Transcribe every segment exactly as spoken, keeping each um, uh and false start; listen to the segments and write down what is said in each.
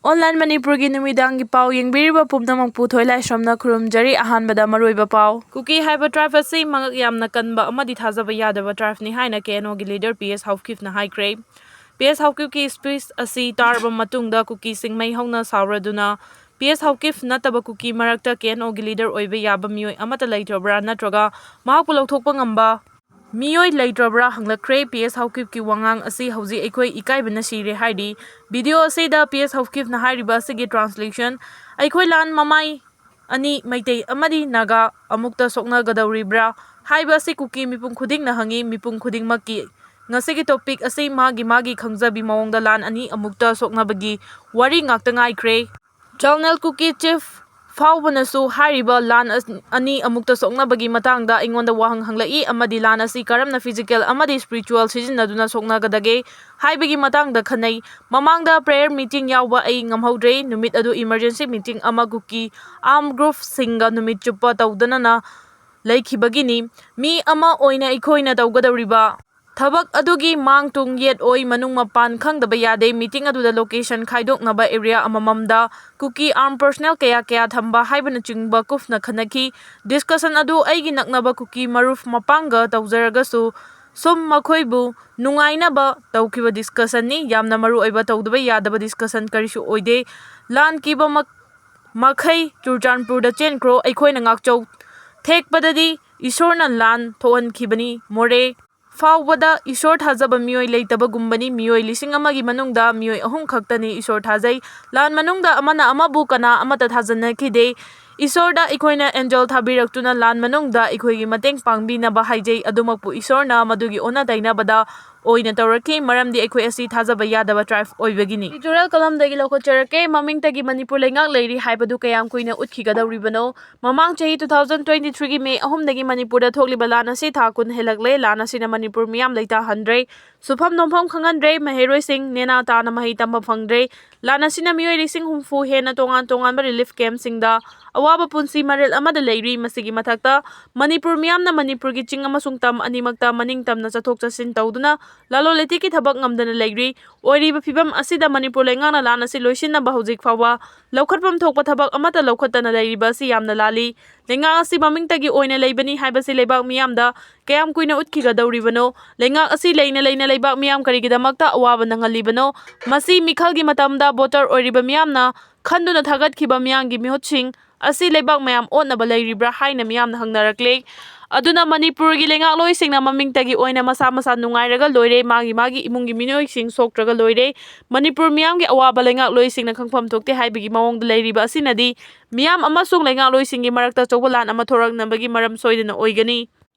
Online ꯃꯅꯤꯄꯨꯔꯒꯤ ꯅꯨꯃꯤꯗꯥꯡꯒꯤ ꯄꯥꯎ ꯌꯦꯡꯕꯤꯔꯤꯕ ꯄꯨꯝꯅꯃꯛꯄꯨ ꯊꯣꯏꯂꯥꯏꯁ꯭ꯔꯝꯅ ꯈꯨꯔꯨꯝꯖꯔꯤ꯫ ꯑꯍꯥꯟꯕꯗ ꯃꯔꯨꯑꯣꯏꯕ ꯄꯥꯎ꯫ ꯀꯨꯀꯤ ꯍꯥꯏꯕ tribe ꯑꯁꯤ ꯃꯉꯛ ꯌꯥꯝꯅ ꯀꯟꯕ ꯑꯃꯗꯤ ꯊꯥꯖꯕ ꯌꯥꯗꯕ tribeꯅꯤ ꯍꯥꯏꯅ KNOꯒꯤ leader PS Haokipꯅ ꯍꯥꯏꯈ꯭ꯔꯦ꯫ PS Haokipꯀꯤ speech ꯑꯁꯤ ꯇꯥꯔꯕ ꯃꯇꯨꯡꯗ ꯀꯨꯀꯤꯁꯤꯡ ꯃꯩ ꯍꯧꯅ ꯁꯥꯎꯔꯗꯨꯅ PS Haokip ꯅꯠꯇꯕ ꯀꯨꯀꯤ ꯃꯔꯛꯇ KNOꯒꯤ leader ꯑꯣꯏꯕ ꯌꯥꯕ ꯃꯤꯑꯣꯏ ꯑꯃꯠꯇ ꯂꯩꯇ꯭ꯔꯕ꯭ꯔꯥ ꯅꯠꯇ꯭ꯔꯒ ꯃꯍꯥꯛꯄꯨ ꯂꯧꯊꯣꯛꯄ ꯉꯝꯕ ꯃꯤꯑꯣꯏ ꯂꯩꯇ꯭ꯔꯕ꯭ꯔꯥ ꯍꯪꯂꯛꯈ꯭ꯔꯦ꯫ PS Haokipꯀꯤ ꯋꯥꯉꯥꯡ ꯑꯁꯤ ꯍꯧꯖꯤꯛ ꯑꯩꯈꯣꯏ ꯏꯀꯥꯏꯕꯅ ꯁꯤꯔꯦ ꯍꯥꯏꯔꯤ꯫ Video ꯑꯁꯤꯗ PS Haokipꯅ ꯍꯥꯏꯔꯤꯕ ꯑꯁꯤꯒꯤ translation, "ꯑꯩꯈꯣꯏ ꯂꯥꯟ ꯃꯃꯥꯏ ꯑꯅꯤ, ꯃꯩꯇꯩ ꯑꯃꯗꯤ ꯅꯥꯒꯥ, ꯑꯃꯨꯛꯇ ꯁꯣꯛꯅꯒꯗꯧꯔꯤꯕ꯭ꯔꯥ ꯍꯥꯏꯕ ꯑꯁꯤ ꯀꯨꯀꯤ ꯃꯤꯄꯨꯝ ꯈꯨꯗꯤꯡꯅ ꯍꯪꯉꯤ꯫ ꯃꯤꯄꯨꯝ ꯈꯨꯗꯤꯡꯃꯛꯀꯤ ꯉꯁꯤꯒꯤ topic ꯑꯁꯤ ꯃꯥꯒꯤ ꯃꯥꯒꯤ ꯈꯪꯖꯕꯤ ꯃꯑꯣꯡꯗ ꯂꯥꯟ ꯑꯅꯤ ꯑꯃꯨꯛꯇ ꯁꯣꯛꯅꯕꯒꯤ ꯋꯥꯔꯤ ꯉꯥꯛꯇ ꯉꯥꯏꯈ꯭ꯔꯦ"꯫ General ꯀꯨꯀꯤ chief ꯐꯥꯎꯕꯅꯁꯨ ꯍꯥꯏꯔꯤꯕ ꯂꯥꯟ ꯑꯁ-, ꯑꯅꯤ ꯑꯃꯨꯛꯇ ꯁꯣꯛꯅꯕꯒꯤ ꯃꯇꯥꯡꯗ ꯑꯩꯉꯣꯟꯗ ꯋꯥꯍꯪ ꯍꯪꯂꯛꯏ ꯑꯃꯗꯤ ꯂꯥꯟ ꯑꯁꯤ ꯀꯔꯝꯅ physical ꯑꯃꯗꯤ spiritual ꯁꯤꯖꯤꯟꯅꯗꯨꯅ ꯁꯣꯛꯅꯒꯗꯒꯦ ꯍꯥꯏꯕꯒꯤ ꯃꯇꯥꯡꯗ ꯈꯟꯅꯩ꯫ ꯃꯃꯥꯡꯗ prayer meeting ꯌꯥꯎꯕ ꯑꯩ ꯉꯝꯍꯧꯗ꯭ꯔꯦ꯫ ꯅꯨꯃꯤꯠ ꯑꯗꯨ emergency meeting ꯑꯃ ꯀꯨꯀꯤ arm groupꯁꯤꯡꯒ ꯅꯨꯃꯤꯠ ꯆꯨꯞꯄ ꯇꯧꯗꯅꯅ ꯂꯩꯈꯤꯕꯒꯤꯅꯤ꯫ ꯃꯤ ꯑꯃ ꯑꯣꯏꯅ ꯑꯩꯈꯣꯏꯅ ꯇꯧꯒꯗꯧꯔꯤꯕ ꯊꯕꯛ ꯑꯗꯨꯒꯤ ꯃꯥꯡ ꯇꯨꯡ, ꯌꯦꯠ ꯑꯣꯏ ꯃꯅꯨꯡ ꯃꯄꯥꯟ ꯈꯪꯗꯕ ꯌꯥꯗꯦ꯫ Meeting ꯑꯗꯨꯗ location ꯈꯥꯏꯗꯣꯛꯅꯕ area ꯑꯃꯃꯝꯗ ꯀꯨꯀꯤ arm personnel ꯀꯌꯥ ꯀꯌꯥ ꯊꯝꯕ ꯍꯥꯏꯕꯅꯆꯤꯡꯕ ꯀꯨꯞꯅ ꯈꯟꯅꯈꯤ꯫ Discussion ꯑꯗꯨ ꯑꯩꯒꯤ ꯅꯛꯅꯕ ꯀꯨꯀꯤ ꯃꯔꯨꯞ ꯃꯄꯥꯡꯒ ꯇꯧꯖꯔꯒꯁꯨ ꯁꯨꯝ ꯃꯈꯣꯏꯕꯨ ꯅꯨꯡꯉꯥꯏꯅꯕ ꯇꯧꯈꯤꯕ discussionꯅꯤ꯫ ꯌꯥꯝꯅ ꯃꯔꯨ ꯑꯣꯏꯕ ꯇꯧꯗꯕ ꯌꯥꯗꯕ discussion ꯀꯔꯤꯁꯨ ꯑꯣꯏꯗꯦ꯫ ꯂꯥꯟ ꯀꯤꯕ ꯃꯛ-, ꯃꯈꯩ ꯆꯨꯔꯆꯥꯟꯄꯨꯔꯗ ꯆꯦꯟꯈ꯭ꯔꯣ, ꯑꯩꯈꯣꯏꯅ ꯉꯥꯛꯆꯧ ꯊꯦꯛꯄꯗꯗꯤ ꯏꯁꯣꯔꯅ ꯂꯥꯟ ꯊꯣꯛꯍꯟꯈꯤꯕꯅꯤ꯫ ꯃꯣꯔꯦ ꯐꯥꯎꯕꯗ ꯏꯁꯣꯔ ꯊꯥꯖꯕ ꯃꯤꯑꯣꯏ ꯂꯩꯇꯕꯒꯨꯝꯕꯅꯤ꯫ ꯃꯤꯑꯣꯏ ꯂꯤꯁꯤꯡ ꯑꯃꯒꯤ ꯃꯅꯨꯡꯗ ꯃꯤꯑꯣꯏ ꯑꯍꯨꯝ ꯈꯛꯇꯅꯤ ꯏꯁꯣꯔ ꯊꯥꯖꯩ꯫ ꯂꯥꯟ ꯃꯅꯨꯡꯗ ꯑꯃꯅ ꯑꯃꯕꯨ ꯀꯅꯥ ꯑꯃꯠꯇ ꯊꯥꯖꯅꯈꯤꯗꯦ꯫ ꯏꯁꯣꯔꯗ ꯑꯩꯈꯣꯏꯅ angel ꯊꯥꯕꯤꯔꯛꯇꯨꯅ ꯂꯥꯟ ꯃꯅꯨꯡꯗ ꯑꯩꯈꯣꯏꯒꯤ ꯃꯇꯦꯡ ꯄꯥꯡꯕꯤꯅꯕ ꯍꯥꯏꯖꯩ꯫ ꯑꯗꯨꯃꯛꯄꯨ ꯏꯁꯣꯔꯅ ꯃꯗꯨꯒꯤ ꯑꯣꯟꯅ ꯇꯩꯅꯕꯗ ꯑꯣꯏꯅ ꯇꯧꯔꯛꯈꯤ, ꯃꯔꯝꯗꯤ ꯑꯩꯈꯣꯏ ꯑꯁꯤ ꯊꯥꯖꯕ ꯌꯥꯗꯕ tribe ꯑꯣꯏꯕꯒꯤꯅꯤ꯫ Editorial ꯀꯂꯝꯗꯒꯤ ꯂꯧꯈꯠꯆꯔꯛꯀꯦ꯫ ꯃꯃꯤꯡꯇꯒꯤ ꯃꯅꯤꯄꯨꯔ ꯂꯩꯉꯥꯛ ꯂꯩꯔꯤ ꯍꯥꯏꯕꯗꯨ ꯀꯌꯥꯝ ꯀꯨꯏꯅ ꯎꯠꯈꯤꯒꯗꯧꯔꯤꯕꯅꯣ? ꯃꯃꯥꯡ ꯆꯍꯤ two thousand twenty threeꯒꯤ May ꯑꯍꯨꯝꯗꯒꯤ ꯃꯅꯤꯄꯨꯔꯗ ꯊꯣꯛꯂꯤꯕ ꯂꯥꯟ ꯑꯁꯤ ꯊꯥ ꯀꯨꯟ ꯍꯦꯜꯂꯛꯂꯦ꯫ ꯂꯥꯟ ꯑꯁꯤꯅ ꯃꯅꯤꯄꯨꯔ ꯃꯤꯌꯥꯝ ꯂꯩꯇꯥꯍꯟꯗ꯭ꯔꯦ꯫ ꯁꯨꯐꯝ ꯅꯣꯝꯐꯝ ꯈꯪꯍꯟꯗ꯭ꯔꯦ꯫ ꯃꯍꯩꯔꯣꯏꯁꯤꯡ ꯅꯦꯅꯥ ꯇꯥꯅ ꯃꯍꯩ ꯇꯝꯕ ꯐꯪꯗ꯭ꯔꯦ꯫ ꯂꯥꯟ ꯑꯁꯤꯅ ꯃꯤꯑꯣꯏ ꯂꯤꯁꯤꯡ ꯍꯨꯝꯐꯨ ꯍꯦꯟꯅ ꯇꯣꯉꯥꯟ ꯇꯣꯉꯥꯟꯕ relief campꯁꯤꯡꯗ ꯑꯋꯥꯕ ꯄꯨꯟꯁꯤ ꯃꯔꯦꯜ ꯑꯃꯗ ꯂꯩꯔꯤ꯫ ꯃꯁꯤꯒꯤ ꯃꯊꯛꯇ ꯃꯅꯤꯄꯨꯔ ꯃꯤꯌꯥꯝꯅ ꯃꯅꯤꯄꯨꯔꯒꯤ ꯆꯤꯡ ꯑꯃꯁꯨꯡ ꯇꯝ ꯑꯅꯤꯃꯛꯇ ꯃꯅꯤꯡ ꯇꯝꯅ ꯆꯠꯊꯣꯛ ꯆꯠꯁꯤꯟ ꯇꯧꯗꯨꯅ ꯂꯂꯣꯟ ꯏꯇꯤꯛꯀꯤ ꯊꯕꯛ ꯉꯝꯗꯅ ꯂꯩꯔꯤ꯫ ꯑꯣꯏꯔꯤꯕ ꯐꯤꯕꯝ ꯑꯁꯤꯗ ꯃꯅꯤꯄꯨꯔ ꯂꯩꯉꯥꯛꯅ ꯂꯥꯟ ꯑꯁꯤ ꯂꯣꯏꯁꯤꯟꯅꯕ ꯍꯧꯖꯤꯛ ꯐꯥꯎꯕ ꯂꯧꯈꯠꯐꯝ ꯊꯣꯛꯄ ꯊꯕꯛ ꯑꯃꯠꯇ ꯂꯧꯈꯠꯇꯅ ꯂꯩꯔꯤꯕ ꯑꯁꯤ ꯌꯥꯝꯅ ꯂꯥꯜꯂꯤ꯫ ꯂꯩꯉꯥꯛ ꯑꯁꯤ ꯃꯃꯤꯡꯇꯒꯤ ꯑꯣꯏꯅ ꯂꯩꯕꯅꯤ ꯍꯥꯏꯕꯁꯤ ꯂꯩꯕꯥꯛ ꯃꯤꯌꯥꯝꯗ ꯀꯌꯥꯝ ꯀꯨꯏꯅ ꯎꯠꯈꯤꯒꯗꯧꯔꯤꯕꯅꯣ? ꯂꯩꯉꯥꯛ ꯑꯁꯤ ꯂꯩꯅ ꯂꯩꯅ ꯂꯩꯕꯥꯛ ꯃꯤꯌꯥꯝ ꯀꯔꯤꯒꯤꯗꯃꯛꯇ ꯑꯋꯥꯕ ꯅꯪꯍꯜꯂꯤꯕꯅꯣ? ꯃꯁꯤ ꯃꯤꯈꯜꯒꯤ ꯃꯇꯝꯗ ꯚꯣꯇꯔ ꯑꯣꯏꯔꯤꯕ ꯃꯤꯌꯥꯝꯅ ꯈꯟꯗꯨꯅ ꯊꯥꯒꯠꯈꯤꯕ ꯃꯤꯌꯥꯝꯒꯤ ꯃꯤꯍꯨꯠꯁꯤꯡ ꯑꯁꯤ ꯂꯩꯕꯥꯛ ꯃꯌꯥꯝ ꯑꯣꯠꯅꯕ ꯂꯩꯔꯤꯕ꯭ꯔꯥ ꯍꯥꯏꯅ ꯃꯤꯌꯥꯝꯅ ꯍꯪꯅꯔꯛꯂꯦ꯫ ꯑꯗꯨꯅ ꯃꯅꯤꯄꯨꯔꯒꯤ ꯂꯩꯉꯥꯛꯂꯣꯏꯁꯤꯡꯅ ꯃꯃꯤꯡꯇꯒꯤ ꯑꯣꯏꯅ ꯃꯁꯥ ꯃꯁꯥ ꯅꯨꯡꯉꯥꯏꯔꯒ ꯂꯣꯏꯔꯦ, ꯃꯥꯒꯤ ꯃꯥꯒꯤ ꯏꯃꯨꯡꯒꯤ ꯃꯤꯑꯣꯏꯁꯤꯡ ꯁꯣꯛꯇ꯭ꯔꯒ ꯂꯣꯏꯔꯦ, ꯃꯅꯤꯄꯨꯔ ꯃꯤꯌꯥꯝꯒꯤ ꯑꯋꯥꯕ ꯂꯩꯉꯥꯛꯂꯣꯏꯁꯤꯡꯅ ꯈꯪꯐꯝ ꯊꯣꯛꯇꯦ ꯍꯥꯏꯕꯒꯤ ꯃꯑꯣꯡꯗ ꯂꯩꯔꯤꯕ ꯑꯁꯤꯅꯗꯤ ꯃꯤꯌꯥꯝ ꯑꯃꯁꯨꯡ ꯂꯩꯉꯥꯛꯂꯣꯏꯁꯤꯡꯒꯤ ꯃꯔꯛꯇ ꯑꯆꯧꯕ ꯂꯥꯟ ꯑꯃ ꯊꯣꯔꯛꯅꯕꯒꯤ ꯃꯔꯝ ꯁꯣꯏꯗꯅ ꯑꯣꯏꯒꯅꯤ꯫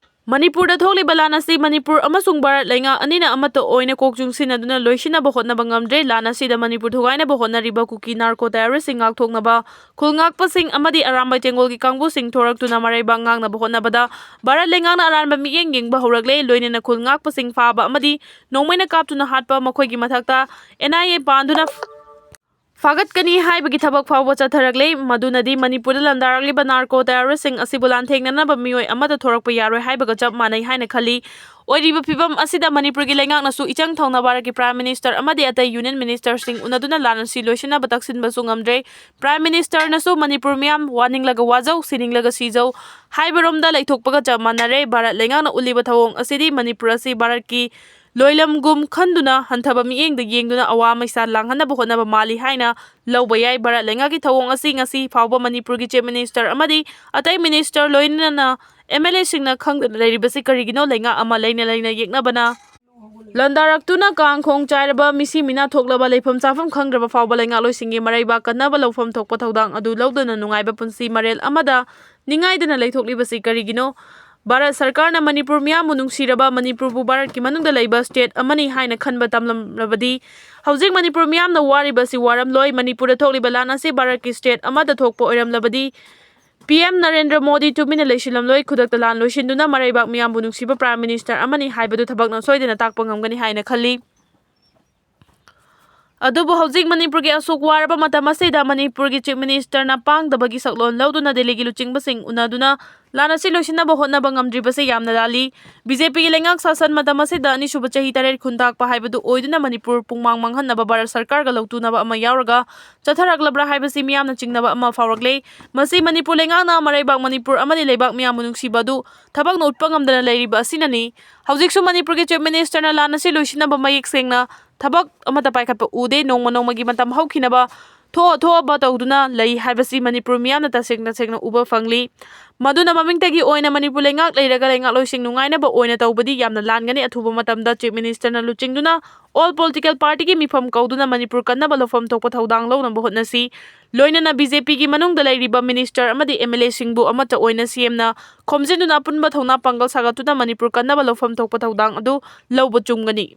ꯃꯅꯤꯄꯨꯔꯗ ꯊꯣꯛꯂꯤꯕ ꯂꯥꯟ ꯑꯁꯤ ꯃꯅꯤꯄꯨꯔ ꯑꯃꯁꯨꯡ ꯚꯥꯔꯠ ꯂꯩꯉꯥꯛ ꯑꯅꯤꯅ ꯑꯃꯠꯇ ꯑꯣꯏꯅ ꯀꯣꯛ ꯆꯨꯡꯁꯤꯟꯅꯗꯨꯅ ꯂꯣꯏꯁꯤꯟꯅꯕ ꯍꯣꯠꯅꯕ ꯉꯝꯗ꯭ꯔꯦ꯫ ꯂꯥꯟ ꯑꯁꯤꯗ ꯃꯅꯤꯄꯨꯔ ꯊꯨꯒꯥꯏꯅꯕ ꯍꯣꯠꯅꯔꯤꯕ ꯀꯨꯀꯤ ꯅꯥꯔꯀꯣ ꯇꯦꯔꯣꯔꯤꯁꯁꯤꯡ ꯉꯥꯛꯊꯣꯛꯅꯕ ꯈꯨꯜ ꯉꯥꯛꯄꯁꯤꯡ ꯑꯃꯗꯤ ꯑꯔꯥꯝꯕꯥꯏ ꯇꯦꯡꯒꯣꯜꯒꯤ ꯀꯥꯡꯕꯨꯁꯤꯡ ꯊꯣꯔꯛꯇꯨꯅ ꯃꯔꯩꯕꯥꯛ ꯉꯥꯛꯅꯕ ꯍꯣꯠꯅꯕꯗ ꯚꯥꯔꯠ ꯂꯩꯉꯥꯛꯅ ꯑꯔꯥꯟꯕ ꯃꯤꯠꯌꯦꯡ ꯌꯦꯡꯕ ꯍꯧꯔꯛꯂꯦ꯫ ꯂꯣꯏꯅꯅ ꯈꯨꯜ ꯉꯥꯛꯄꯁꯤꯡ ꯐꯥꯕ ꯑꯃꯗꯤ ꯅꯣꯡꯃꯩꯅ ꯀꯥꯞꯇꯨꯅ ꯍꯥꯠꯄ, ꯃꯈꯣꯏꯒꯤ ꯃꯊꯛꯇ ꯑꯦꯟ ꯑꯥꯏ ꯑꯦ ꯄꯥꯟꯗꯨꯅ ꯐꯥꯒꯠꯀꯅꯤ ꯍꯥꯏꯕꯒꯤ ꯊꯕꯛ ꯐꯥꯎꯕ ꯆꯠꯊꯔꯛꯂꯦ꯫ ꯃꯗꯨꯅꯗꯤ ꯃꯅꯤꯄꯨꯔꯗ ꯂꯥꯟꯗꯥꯔꯛꯂꯤꯕ ꯅꯥꯔꯀꯣ ꯇꯦꯔꯣꯔꯤꯁꯁꯤꯡ ꯑꯁꯤꯕꯨ ꯂꯥꯟꯊꯦꯡꯅꯅꯕ ꯃꯤꯑꯣꯏ ꯑꯃꯠꯇ ꯊꯣꯔꯛꯄ ꯌꯥꯔꯣꯏ ꯍꯥꯏꯕꯒ ꯆꯞ ꯃꯥꯟꯅꯩ ꯍꯥꯏꯅ ꯈꯜꯂꯤ꯫ ꯑꯣꯏꯔꯤꯕ ꯐꯤꯕꯝ ꯑꯁꯤꯗ ꯃꯅꯤꯄꯨꯔꯒꯤ ꯂꯩꯉꯥꯛꯅꯁꯨ ꯏꯆꯪ ꯊꯧꯅ ꯚꯥꯔꯠꯀꯤ Prime Minister ꯑꯃꯗꯤ ꯑꯇꯩ Union Ministerꯁꯤꯡ ꯎꯅꯗꯨꯅ ꯂꯥꯟ ꯑꯁꯤ ꯂꯣꯏꯁꯤꯟꯅꯕ ꯇꯛꯁꯤꯟꯕꯁꯨ ꯉꯝꯗ꯭ꯔꯦ꯫ Prime Ministerꯅꯁꯨ ꯃꯅꯤꯄꯨꯔ ꯃꯤꯌꯥꯝ ꯋꯥꯅꯤꯡꯂꯒ ꯋꯥꯖꯧ, ꯁꯤꯅꯤꯡꯂꯒ ꯁꯤꯖꯧ ꯍꯥꯏꯕꯔꯣꯝꯗ ꯂꯩꯊꯣꯛꯄꯒ ꯆꯞ ꯃꯥꯟꯅꯔꯦ꯫ ꯚꯥꯔꯠ ꯂꯩꯉꯥꯛꯅ ꯎꯠꯂꯤꯕ ꯊꯧꯑꯣꯡ ꯑꯁꯤꯗꯤ ꯃꯅꯤꯄꯨꯔ ꯑꯁꯤ ꯚꯥꯔꯠꯀꯤ ꯂꯣꯏꯂꯝꯒꯨꯝ ꯈꯟꯗꯨꯅ ꯍꯟꯊꯕ ꯃꯤꯠꯌꯦꯡꯗ ꯌꯦꯡꯗꯨꯅ ꯑꯋꯥ ꯃꯩꯁꯥ ꯂꯥꯡꯍꯟꯅꯕ ꯍꯣꯠꯅꯕ ꯃꯥꯜꯂꯤ ꯍꯥꯏꯅ ꯂꯧꯕ ꯌꯥꯏ꯫ ꯚꯥꯔꯠ ꯂꯩꯉꯥꯛꯀꯤ ꯊꯧꯑꯣꯡ ꯑꯁꯤ ꯉꯁꯤ ꯐꯥꯎꯕ ꯃꯅꯤꯄꯨꯔꯒꯤ Chief Minister ꯑꯃꯗꯤ ꯑꯇꯩ Minister ꯂꯣꯏꯅꯅ ꯑꯦꯝ ꯑꯦꯜ ꯑꯦꯁꯤꯡꯅ ꯈꯪꯗꯅ ꯂꯩꯔꯤꯕꯁꯤ ꯀꯔꯤꯒꯤꯅꯣ? ꯂꯩꯉꯥꯛ ꯑꯃ ꯂꯩꯅ ꯂꯩꯅ ꯌꯦꯛꯅꯕꯅ ꯂꯥꯟꯗꯥꯔꯛꯇꯨꯅ ꯀꯥꯡ ꯈꯣꯡ ꯆꯥꯏꯔꯕ, ꯃꯤꯁꯤ ꯃꯤꯅꯥ ꯊꯣꯛꯂꯕ, ꯂꯩꯐꯝ ꯆꯥꯐꯝ ꯈꯪꯗ꯭ꯔꯕ ꯐꯥꯎꯕ ꯂꯩꯉꯥꯛꯂꯣꯏꯁꯤꯡꯒꯤ ꯃꯔꯩꯕꯥꯛ ꯀꯟꯅꯕ ꯂꯧꯐꯝ ꯊꯣꯛꯄ ꯊꯧꯗꯥꯡ ꯑꯗꯨ ꯂꯧꯗꯨꯅ ꯅꯨꯡꯉꯥꯏꯕ ꯄꯨꯟꯁꯤ ꯃꯔꯦꯜ ꯑꯃꯗ ꯅꯤꯡꯉꯥꯏꯗꯅ ꯂꯩꯊꯣꯛꯂꯤꯕꯁꯤ ꯀꯔꯤꯒꯤꯅꯣ? ꯚꯥꯔꯠ ꯁꯔꯀꯥꯔꯅ ꯃꯅꯤꯄꯨꯔ ꯃꯤꯌꯥꯝꯕꯨ ꯅꯨꯡꯁꯤꯔꯕ, ꯃꯅꯤꯄꯨꯔꯕꯨ ꯚꯥꯔꯠꯀꯤ ꯃꯅꯨꯡꯗ ꯂꯩꯕ state ꯑꯃꯅꯤ ꯍꯥꯏꯅ ꯈꯟꯕ ꯇꯝꯂꯝꯂꯕꯗꯤ, ꯍꯧꯖꯤꯛ ꯃꯅꯤꯄꯨꯔ ꯃꯤꯌꯥꯝꯅ ꯋꯥꯔꯤꯕꯁꯤ ꯋꯥꯔꯝꯂꯣꯏ꯫ ꯃꯅꯤꯄꯨꯔꯗ ꯊꯣꯛꯂꯤꯕ ꯂꯥꯟ ꯑꯁꯤ ꯚꯥꯔꯠꯀꯤ state ꯑꯃꯗ ꯊꯣꯛꯄ ꯑꯣꯏꯔꯝꯂꯕꯗꯤ, P M ꯅꯔꯦꯟꯗ꯭ꯔ ꯃꯣꯗꯤ ꯇꯨꯃꯤꯟꯅ ꯂꯩꯁꯤꯜꯂꯝꯂꯣꯏ꯫ ꯈꯨꯗꯛꯇ ꯂꯥꯟ ꯂꯣꯏꯁꯤꯟꯗꯨꯅ ꯃꯔꯩꯕꯥꯛ ꯃꯤꯌꯥꯝꯕꯨ ꯅꯨꯡꯁꯤꯕ Prime Minister ꯑꯃꯅꯤ ꯍꯥꯏꯕꯗꯨ ꯊꯕꯛꯅ ꯁꯣꯏꯗꯅ ꯇꯥꯛꯄ ꯉꯝꯒꯅꯤ ꯍꯥꯏꯅ ꯈꯜꯂꯤ꯫ ꯑꯗꯨꯕꯨ ꯍꯧꯖꯤꯛ ꯃꯅꯤꯄꯨꯔꯒꯤ ꯑꯁꯨꯛ ꯋꯥꯔꯕ ꯃꯇꯝ ꯑꯁꯤꯗ ꯃꯅꯤꯄꯨꯔꯒꯤ Chief Ministerꯅ ꯄꯥꯡꯗꯕꯒꯤ ꯁꯛꯂꯣꯟ ꯂꯧꯗꯨꯅ ꯗꯦꯜꯂꯤꯒꯤ ꯂꯨꯆꯤꯡꯕꯁꯤꯡ ꯎꯅꯗꯨꯅ ꯂꯥꯟ ꯑꯁꯤ ꯂꯣꯏꯁꯤꯟꯅꯕ ꯍꯣꯠꯅꯕ ꯉꯝꯗ꯭ꯔꯤꯕꯁꯤ ꯌꯥꯝꯅ ꯂꯥꯜꯂꯤ꯫ BJPꯒꯤ ꯂꯩꯉꯥꯛ ꯁꯥꯁꯟ ꯃꯇꯝ ꯑꯁꯤꯗ ꯑꯅꯤꯁꯨꯕ ꯆꯍꯤ ꯇꯔꯦꯠ ꯈꯨꯟꯇꯥꯛꯄ ꯍꯥꯏꯕꯗꯨ ꯑꯣꯏꯗꯨꯅ ꯃꯅꯤꯄꯨꯔ ꯄꯨꯡꯃꯥꯡ ꯃꯥꯡꯍꯟꯅꯕ ꯚꯥꯔꯠ ꯁꯔꯀꯥꯔꯒ ꯂꯧꯇꯨꯅꯕ ꯑꯃ ꯌꯥꯎꯔꯒ ꯆꯠꯊꯔꯛꯂꯕ꯭ꯔꯥ ꯍꯥꯏꯕꯁꯤ ꯃꯤꯌꯥꯝꯅ ꯆꯤꯡꯅꯕ ꯑꯃ ꯐꯥꯎꯔꯛꯂꯦ꯫ ꯃꯁꯤ ꯃꯅꯤꯄꯨꯔ ꯂꯩꯉꯥꯛꯅ ꯃꯔꯩꯕꯥꯛ ꯃꯅꯤꯄꯨꯔ ꯑꯃꯗꯤ ꯂꯩꯕꯥꯛ ꯃꯤꯌꯥꯝꯕꯨ ꯅꯨꯡꯁꯤꯕ ꯑꯗꯨ ꯊꯕꯛꯅ ꯎꯠꯄ ꯉꯝꯗꯅ ꯂꯩꯔꯤꯕ ꯑꯁꯤꯅꯅꯤ꯫ ꯍꯧꯖꯤꯛꯁꯨ ꯃꯅꯤꯄꯨꯔꯒꯤ Chief Ministerꯅ ꯂꯥꯟ ꯑꯁꯤ ꯂꯣꯏꯁꯤꯟꯅꯕ ꯃꯌꯦꯛ ꯁꯦꯡꯅ ꯊꯕꯛ ꯑꯃꯠꯇ ꯄꯥꯏꯈꯠꯄ ꯎꯗꯦ꯫ ꯅꯣꯡꯃ ꯅꯣꯡꯃꯒꯤ ꯃꯇꯝ ꯍꯧꯈꯤꯅꯕ ꯊꯣꯛꯑ ꯊꯣꯛꯑꯕ ꯇꯧꯗꯨꯅ ꯂꯩ ꯍꯥꯏꯕꯁꯤ ꯃꯅꯤꯄꯨꯔ ꯃꯤꯌꯥꯝꯅ ꯇꯁꯦꯡ ꯇꯁꯦꯡꯅ ꯎꯕ ꯐꯪꯂꯤ꯫ ꯃꯗꯨꯅ ꯃꯃꯤꯡꯇꯒꯤ ꯑꯣꯏꯅ ꯃꯅꯤꯄꯨꯔ ꯂꯩꯉꯥꯛ ꯂꯩꯔꯒ ꯂꯩꯉꯥꯛꯂꯣꯏꯁꯤꯡ ꯅꯨꯡꯉꯥꯏꯅꯕ ꯑꯣꯏꯅ ꯇꯧꯕꯗꯤ ꯌꯥꯝꯅ ꯂꯥꯟꯒꯅꯤ꯫ ꯑꯊꯨꯕ ꯃꯇꯝꯗ Chief Ministerꯅ ꯂꯨꯆꯤꯡꯗꯨꯅ all political partyꯒꯤ ꯃꯤꯐꯝ ꯀꯧꯗꯨꯅ ꯃꯅꯤꯄꯨꯔ ꯀꯟꯅꯕ ꯂꯧꯐꯝ ꯊꯣꯛꯄ ꯊꯧꯗꯥꯡ ꯂꯧꯅꯕ ꯍꯣꯠꯅꯁꯤ꯫ ꯂꯣꯏꯅꯅ BJPꯒꯤ ꯃꯅꯨꯡꯗ ꯂꯩꯔꯤꯕ minister ꯑꯃꯗꯤ MLAꯁꯤꯡꯕꯨ ꯑꯃꯠꯇ ꯑꯣꯏꯅ CMꯅ ꯈꯣꯝꯖꯤꯟꯗꯨꯅ ꯑꯄꯨꯟꯕ ꯊꯧꯅꯥ ꯄꯥꯡꯒꯜ ꯁꯥꯒꯠꯇꯨꯅ ꯃꯅꯤꯄꯨꯔ ꯀꯟꯅꯕ ꯂꯧꯐꯝ ꯊꯣꯛꯄ ꯊꯧꯗꯥꯡ ꯑꯗꯨ ꯂꯧꯕ ꯆꯨꯝꯒꯅꯤ꯫